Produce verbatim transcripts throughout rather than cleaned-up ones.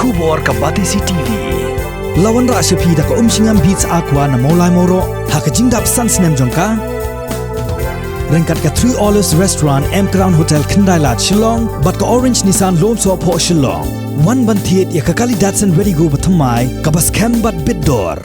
Khubor ka Batesi T V. La wanrah sha phi da ka Umshngam Beats Aqua na Mawlai Mawroh ha ka jingdap san snem jong ka. Ryngkat ka Three Olives Restaurant, M Crown Hotel, Khyndailad, Shillong, bad ka Orange Nissan Lumsohphoh, Shillong. Wan ban thied ïa ka kali Datsun Redi-GO bathymmai kaba skhem bad bit dor.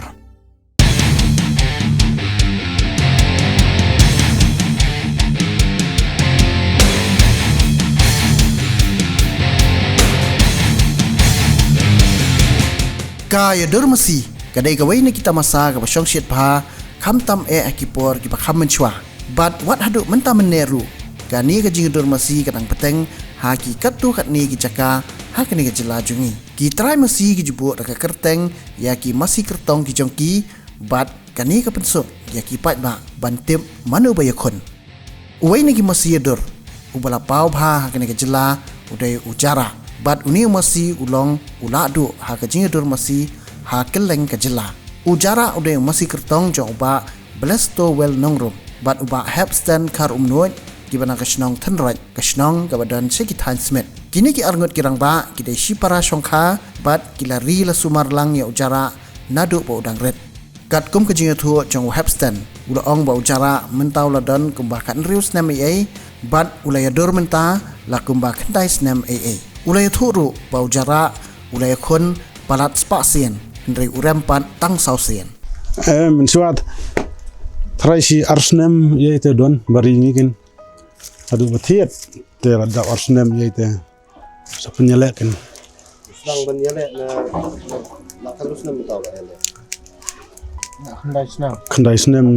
Ka ïa dur masi ka dei kawei na ki tamasa kaba shongshit bha, khamtam eh ha ki por kiba kham mynshuwa. Bad wat haduh mynta mynne ruh, kane ka jingïadur masi ka dang bteng ha ki katto katne ki jaka ha kane ka jylla jong ngi. Ki trai masi ki ju buh da ka kyrteng ïa ki masi kyrtong ki jong ki, bad kane ka pynsuk ïa ki paidbah ban tip mano ba ïakhun. Uwei na ki masi ïadur uba la paw bha ha kane ka jylla u dei u Jarah. Bad une u masi u long u lahduh ha ka jingïadur masi ha kylleng ka jylla. U Jarah u dei u masi kyrtong jong u Bah Blessed Well Nongrum bad u Bah Hepsten Kharumnuid, kiba na ka shnong Thenraid, ka shnong kaba don sha ki thaiñ Smit. Kine ki arngut ki rangbah ki dei shipara shongkha bad ki la ri la sumar lang ïa u Jarah naduh ba u dang rit. Katkum ka jingïathuh jong u Hepsten, u la ong ba u Jarah mynta u la don kumba khathynriew snem eiei, bad u la ïadur mynta la kumba khyndai snem eiei. U la ïathuh ruh ba u Jarah u la ïakhun palat spah sien, hynrei u rem pat tang saw sien. Eh, mynshuwa trai shi ar snem eiei te don ba ri ngi kin. Haduh ba thied te la dap ar snem eiei te. Sa pynïaleh kin. Sdang ban ïaleh na, na, na katno snem mynta la ïaleh? Na khyndai snem. Khyndai snem,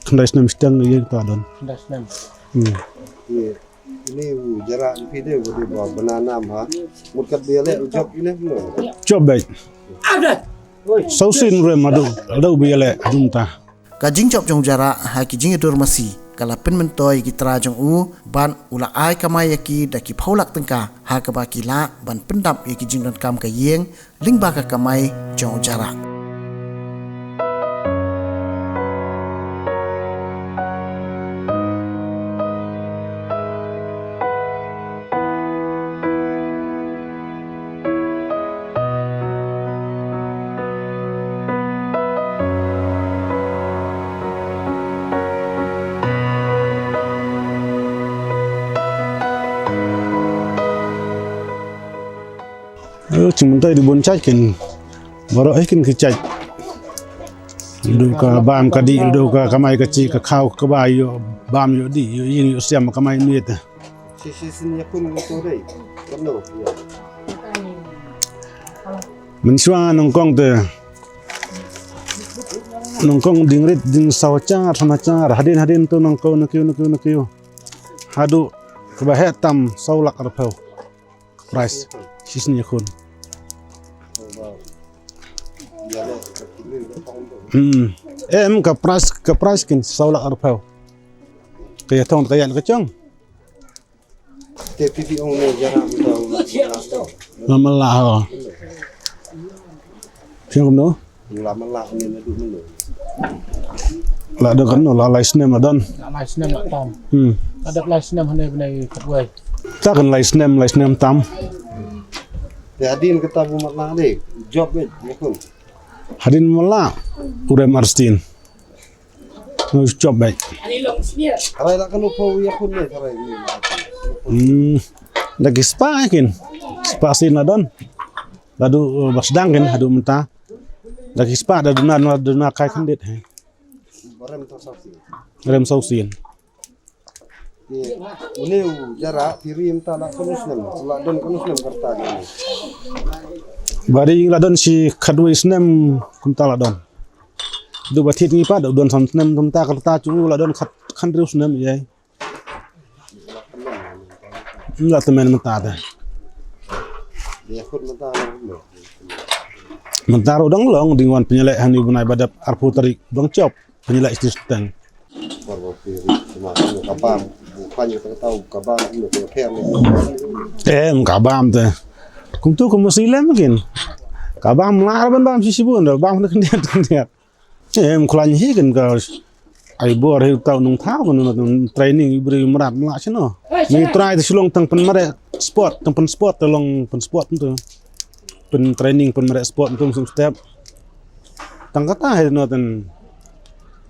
khyndai snem shiteng ïa ka don. Khyndai snem. Hmm. Ïa, ini u Jarah phi de, u de ba bana nam ha. Mut kat ba ïaleh u jop ine no. Jop beit. Saw sien rem haduh, haduh ba ïaleh, haduh mynta. Ka jingjop jong u Jarah ha ki jingïadur masi ka la pynmyntoi ïa ki trai jong u, bad u la ai kamai ïa ki da ki phew lak tyngka, ha kaba ki lah ban pyndap ïa ki jingdonkam ka ïing lyngba ka kamai jong u Jarah. Jingmyntoi dei bun jait kin. Baroh hi kin ki jait. Dei ka bam ka dih, dei ka kamai ka jih, ka khaw ka bai, ïoh bam ïoh dih, ïoh ïing ïoh sem, kamai miet. Shi, shi sien ïakhun ngi to dei. Kano, ïa. Mynshuwa nyngkong te. Nyngkong ding rit ding saw hajar, san hajar. Hadien, hadien to nyngkong na kiew, na kiew, na kiew. Haduh kaba heh tam saw lak arphew. Prize. Shi sien ïakhun. Hmm. Em, ka prize, ka prize kin saw lak arphew. Ka ïathong ka ïaid ka jong. Te phi ong ne Jarah mynta u la, u la. Lam la ho. Phi ong kumno? Lam la ne naduh mynno? La dep kumno, la lai snem la don. La lai snem la tam. Hmm. La dep lai snem hane bnai khatwei. Ta kan lai snem, lai snem tam. Te hadien kata ba u matlah de, jop beit ïakhun. Hadien matlah u rem ar sien. Ngu jop beit. Hynrei la kano phew ïakhun ne hynrei ne. Hmm. Da ki spah kin. Spah sien la don. La du, eh, ba sdang kin haduh mynta. Da ki spah da duna, duna kai khyndiat he. Rem saw sien. Rem saw sien. Te une u Jarah phi ri mynta la kano snem, la don kano snem ka rta jong u? Ba ri la don shi khatwei snem kumta la don. Haduh ba thied ngi pat don san snem, kumta ka rta jong u la don khat, khathynriew snem ïa. Ym la tymmen mynta te. Ïakhun mynta la. Mynta ruh dang long, dang wan pynïaleh ha une u bnai ba dep arphew tarik, dang jop pynïaleh shi shteng. Ka bam, u khlaiñ kata ka tau, ka bam, ka pher ne. Em, ka bam te. Kumtu kum masi lem kin. Ka bam lah ban bam shi shibun, bam khyndiat khyndiat. Em, u khlaiñ hi kin ka ai bor hi tau nongthaw kin training i briew mrad mlah shano. Ngi trai te shu long tang pynmareh sport, tang pyn sport te long pyn sport tu. Pyn training, pyn mareh sport, pyn sum step. Tang kata hi no ten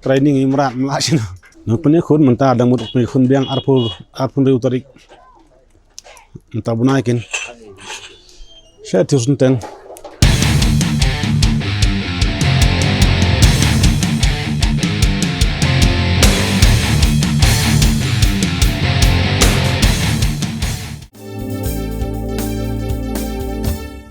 training i mrad mla sino. No pyn khun mynta dang mut pyn khun biang arphew, arphew hynriew tarik. Mynta bnai kin. Sha tiu sun teng.